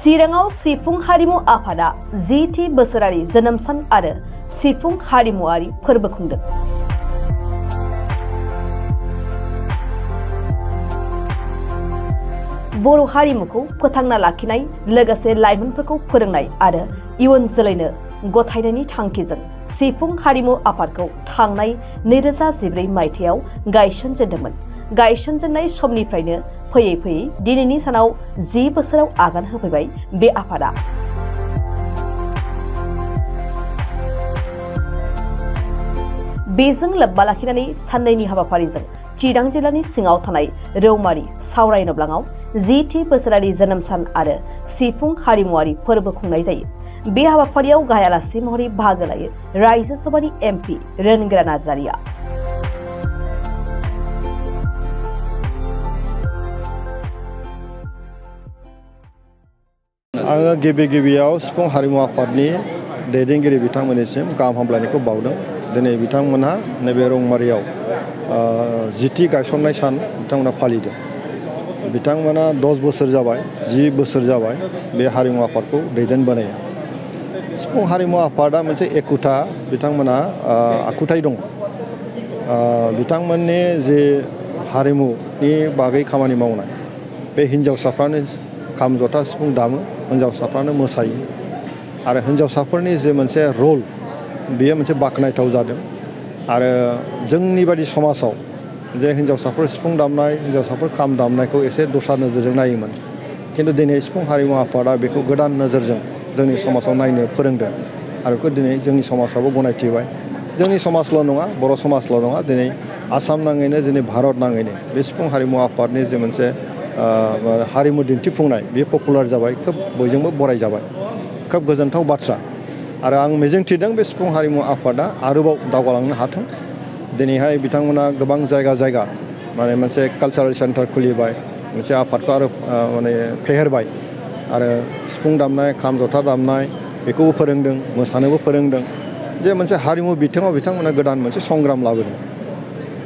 चिराङाव सिफुं हारिमु आफादा 10थि बोसोरारि जोनोम सान आरो सिफुं हारिमुआरि फोरबो खुंदों। बर' हारिमुखौ फोथांना लाखिनाय लोगोसे लाइमोनफोरखौ फोरोंनाय आरो इयुन जोलैनो गथायनायनि थांखिजों सिफुं हारिमु आफादखौ थांनाय 2014 मायथाइयाव गायसनजेनदोंमोन। गायसनजेननाय समनिफ्रायनो फैयै फैयै दिनैनि सानाव 10 बोसोराव आगान होफैबाय बे आफादा। बेजों लोब्बा लाखिनानै साननैनि हाबाफारिजों चिरां जिल्लानि सिङाव थानाय रौमारि सावराय नब्लाङाव 10थि बोसोरारि जोनोम सान आरो सिफुं हारिमुआरि फोरबो खुंनाय जायो। बे हाबाफारियाव गाहाय आलासि महरै बाहागो लायो रायजो सभानि एमपि रोनग्रा नार्जारिया। आङो गिबियाव सिफुं हारिमु आफादनि दैदेनगिरि बिथांमोननिसिम गाहाम हामलायनायखौ बावदों। दिनै बिथांमोनहा नैबे रौमारियाव 10थि गायसननाय सान बिथांमोना फालिदों। बिथांमोना 10 बोसोर जाबाय, 10 बोसोर जाबाय बे हारिमु आफादखौ दैदेनबोनाया। सिफुं हारिमु आफादा मोनसे एखुथा बिथांमोना आखुथाय दं। बिथांमोननि जे हारिमुनि बागै खामानि मावनाय, बे हिन्जावसाफ्रानो खाम जथा सिफुं दामो, हिन्जावसाफ्रानो मोसायो आरो हिन्जावसाफोरनि जे मोनसे रल बेयो मोनसे बाख्नायथाव जादों। आरो जोंनि बादि समाजाव जे हिन्जावसाफोर सिफुं दामनाय, हिन्जावसाफोर खाम दामनायखौ एसे दस्रा नोजोरजों नायोमोन, खिन्थु दिनै सिफुं हारिमु आफादा बेखौ गोदान नोजोरजों जोंनि समाजाव नायनो फोरोंदों आरो बेखौ दिनै जोंनि समाजावबो गनायथि होबाय। जोंनि समाजल' नङा, बर' समाजल' नङा, दिनै आसाम नाङैनो दिनै भारत नाङैनो बे सिफुं हारिमु आफादनि जे मोनसे हारिमु दिन्थिफुंनाय बेयो पपुलार जाबाय, खोब बयजोंबो बरायजाबाय, खोब गोजोनथाव बाथ्रा। आरो आं मिजिंथिदों बे सिफुं हारिमु आफादा आरोबाव दावगालांनो हाथों। दिनैहाय बिथांमोना गोबां जायगा माने मोनसे कालचारेल सेन्टार खुलिबाय, मोनसे आफादखौ आरो माने फेहेरबाय आरो सिफुं दामनाय, खाम जथा दामनाय बेखौबो फोरोंदों, मोसानोबो फोरोंदों। जे मोनसे हारिमु बिथिङाव बिथांमोना गोदान मोनसे संग्राम लाबोदों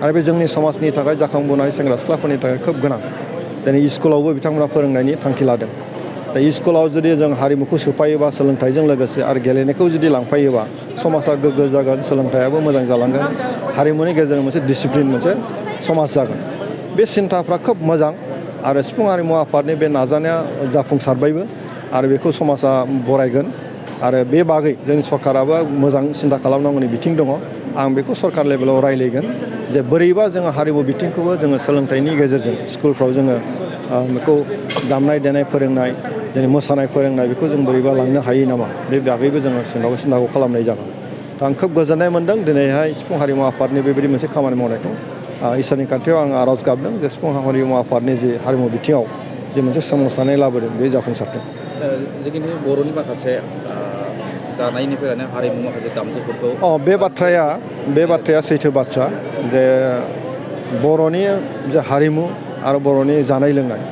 आरो बे जोंनि समाजनि थाखाय जाखांबोनाय सेंग्रा सिख्लाफोरनि थाखाय खोब गोनां। दिनै स्कुलावबो बिथांमोना फोरोंनायनि थांखि लादों। दा स्कुलाव जुदि जों हारिमुखौ सोफायोबा सोलोंथाइजों लोगोसे आरो गेलेनायखौ जुदि लांफायोबा समाजा गोग्गो जागोन, सोलोंथाइयाबो मोजां जालांगोन, हारिमुनि गेजेरजों मोनसे डिसिप्लिन मोनसे समाज जागोन। बे सिन्थाफ्रा खोब मोजां आरो सिफुं हारिमु आफादनि बे नाजानाया जाफुंसारबायबो आरो बेखौ समाजा बरायगोन। आरो बे बागै जोंनि सरकाराबो मोजां सिन्था खालामनांगौनि बिथिं दङ। आं बेखौ सरकार लेभेलाव रायलायगोन जे बोरैबा जोङो हारिमु बिथिंखौबो जोङो सोलोंथाइनि गेजेरजों स्कुलफ्राव जोङो बेखौ दामनाय देनाय फोरोंनाय, दिनै मोसानाय फोरोंनाय बेखौ जों बोरैबा लांनो हायो नामा, बे बागैबो जोङो सिन्थाखौ खालामनाय जागोन। दा आं खोब गोजोननाय मोनदों दिनैहाय सिफुं हारिमु आफादनि बेबायदि मोनसे खामानि मावनायखौ। इसोरनि खाथियाव आं आर'ज गाबदों जे सिफुं हारिमु आफादनि जे हारिमु बिथिङाव जे मोनसे सोमावसारनाय लाबोदों बे जाफुंसारथों। जोंनि बर'नि माखासे जानायनिफ्राय लानानै हारिमु माखासे दामजुफोरखौ बे बाथ्राया सैथो बाथ्रा जे बर'नि जे हारिमु आरो बर'नि जानाय लोंनाय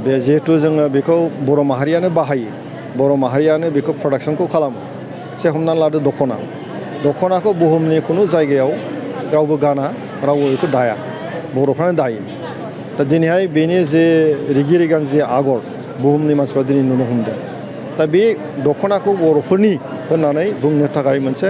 बे जिहेथु जोङो बेखौ बर' माहारियानो बाहायो, बर' माहारियानो बेखौ प्रडाक्सनखौ खालामो। से हमनानै लादो दख'नाखौ बुहुमनि खुनु जायगायाव रावबो गाना, रावबो बेखौ दाया, बर'फ्रानो दायो। दा दिनैहाय बेनि जे रिगि रिगां जे आगर बुहुमनि मानसिफ्रा दिनै नुनो हमदों। दा बे दख'नाखौ बर'फोरनि होननानै बुंनो थाखाय मोनसे